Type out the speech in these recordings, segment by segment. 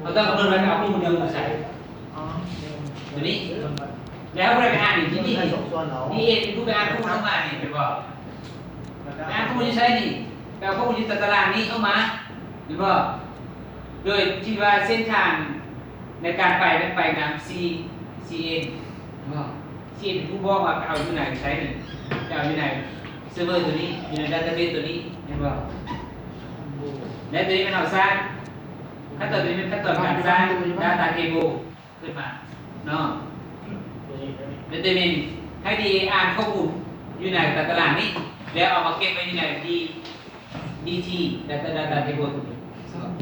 ເຮົາຕ້ອງກຳນົດວ່າຈະເອົາຂໍ້ມູນເດີມມາໃສ່ ຕົວນີ້ ແລ້ວເຮົາໄດ້ໄປອ່ານຢູ່ທີ່ນີ້ ດີເອເປັນຜູ້ໄປອ່ານຂໍ້ມູນອອກມານີ້ ແມ່ນບໍ່? ໄປອ່ານຂໍ້ມູນຢູ່ໃສນີ້? ໄປເອົາຂໍ້ມູນຢູ່ຕາຕະລາງນີ້ອອກມາ ແມ່ນບໍ່? ໂດຍທີ່ວ່າເສັ້ນທາງໃນການໄປ ມັນໄປນຳ C C N ແມ່ນບໍ່? C N ເປັນຜູ້ບອກວ່າໄປເອົາຢູ່ໃນໃສນີ້ ໄປເອົາຢູ່ໃນເຊີເວີຕົວນີ້ ຢູ່ໃນດາຕາເບສຕົວນີ້ ແມ່ນບໍ່? ແລະ ຕົວນີ້ແມ່ນເຮົາສ້າງ ຂັ້ນຕອນຕົວນີ້ແມ່ນຂັ້ນຕອນການສ້າງ data table ຂຶ້ນມາເນາະ ແລະ ຕົວນີ້ໃຫ້ດີເອອ່ານຂໍ້ມູນຢູ່ໃນຕາຕະລາງນີ້ ແລ້ວເອົາມາເກັບໄວ້ຢູ່ໃນ D D T data data table ຕົວນີ້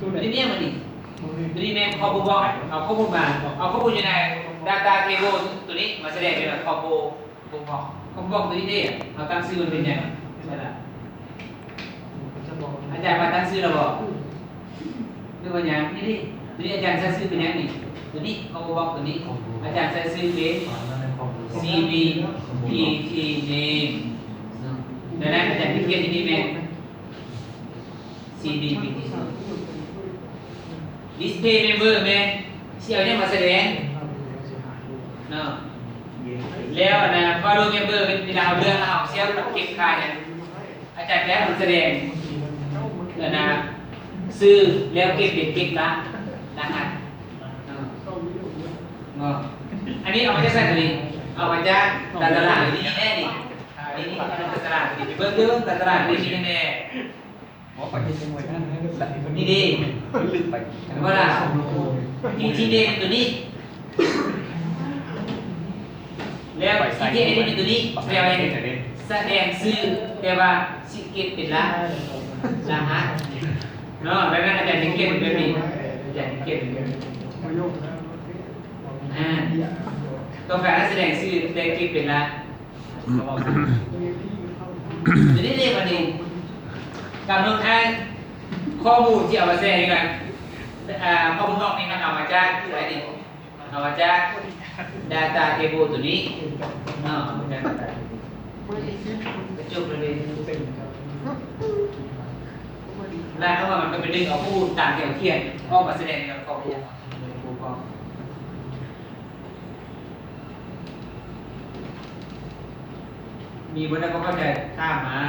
ຕົວນີ້ແມ່ນບໍ່ນີ້? ຕົວນີ້ແມ່ນຂໍ້ບົ່ງບອກ ເອົາຂໍ້ມູນມາ ເອົາຂໍ້ມູນຢູ່ໃນ data table ຕົວນີ້ມາສະແດງຢູ່ໃນຂໍ້ບົ່ງ ບໍ່ບອກ ບໍ່ບອກ ຕົວນີ້ເດ້ ເຮົາຕັ້ງຊື່ມັນເປັນຫຍັງ? ອາຈານວ່າຕັ້ງຊື່ແລ້ວບໍ່? ຫຼືວ່າຫຍັງ? ນີ້ເດ້ ຕົວນີ້ອາຈານໃສ່ຊື່ເປັນຫຍັງນີ້? ຕົວນີ້ ເຂົາບໍ່ບອກຕົວນີ້ ອາຈານໃສ່ຊື່ເປັນ C B P T name ເນາະ ດັ່ງນັ້ນອາຈານຊິຂຽນຢູ່ນີ້ແມ່ນ C B P T display member ແມ່ນຊິເອົາຫຍັງມາສະແດງເນາະ ແລ້ວອັນນ່າ follow member ເວລາເຮົາເລືອກແລ້ວເຮົາຊິເອົາເກັບຄ່າຫຍັງ ອາຈານແລ້ວມັນສະແດງ ອັນນ່າ ຊື່ ແລ້ວເກັບເປັນເກັບລະ ລະຫັດເນາະ ອັນນີ້ເອົາມາຈາກໃສຕົວນີ້? ເອົາມາຈາກຕາຕະລາງນີ້ແນ່ນີ້ ນີ້ ນີ້ຕາຕະລາງນີ້ ເບິ່ງເດີ ຕາຕະລາງນີ້ມີຫຍັງແນ່? ນີ້ເດ້ ເຫັນບໍ່ລະ? ທີ່ ທີ່ເດັ່ນຕົວນີ້ ແລ້ວທີ່ ທີ່ເດັ່ນຕົວນີ້ ແປວ່າສະແດງຊື່ ແຕ່ວ່າຊິເກັບເປັນລະ ລະຫັດເນາະ ດັ່ງນັ້ນອາຈານຈຶ່ງຂຽນແບບນີ້ ອາຈານຈຶ່ງຂຽນແບບນີ້ ອ່າ ຕ້ອງການໃຫ້ສະແດງຊື່ ແຕ່ເກັບເປັນລະ ກໍບອກຊັ້ນ ທີນີ້ເດ ບັດນີ້ ກຳນົດໃຫ້ຂໍ້ມູນທີ່ເອົາມາໃສ່ໃນການ ອ່າ ຂໍ້ມູນນອກນີ້ ມັນເອົາມາຈາກໃສນີ້? ເອົາມາຈາກ data table ຕົວນີ້ເນາະ ເອົາມາຈາກ ກະຈົບເລີຍ ແລ້ວເຮົາວ່າມັນກໍໄປດຶງເອົາຂໍ້ມູນຕາມທີ່ເຮົາຂຽນ ອອກມາສະແດງໃນກອງ ມີບໍ່ໄດ້ບໍ່ເຂົ້າໃຈ ຖາມມາ.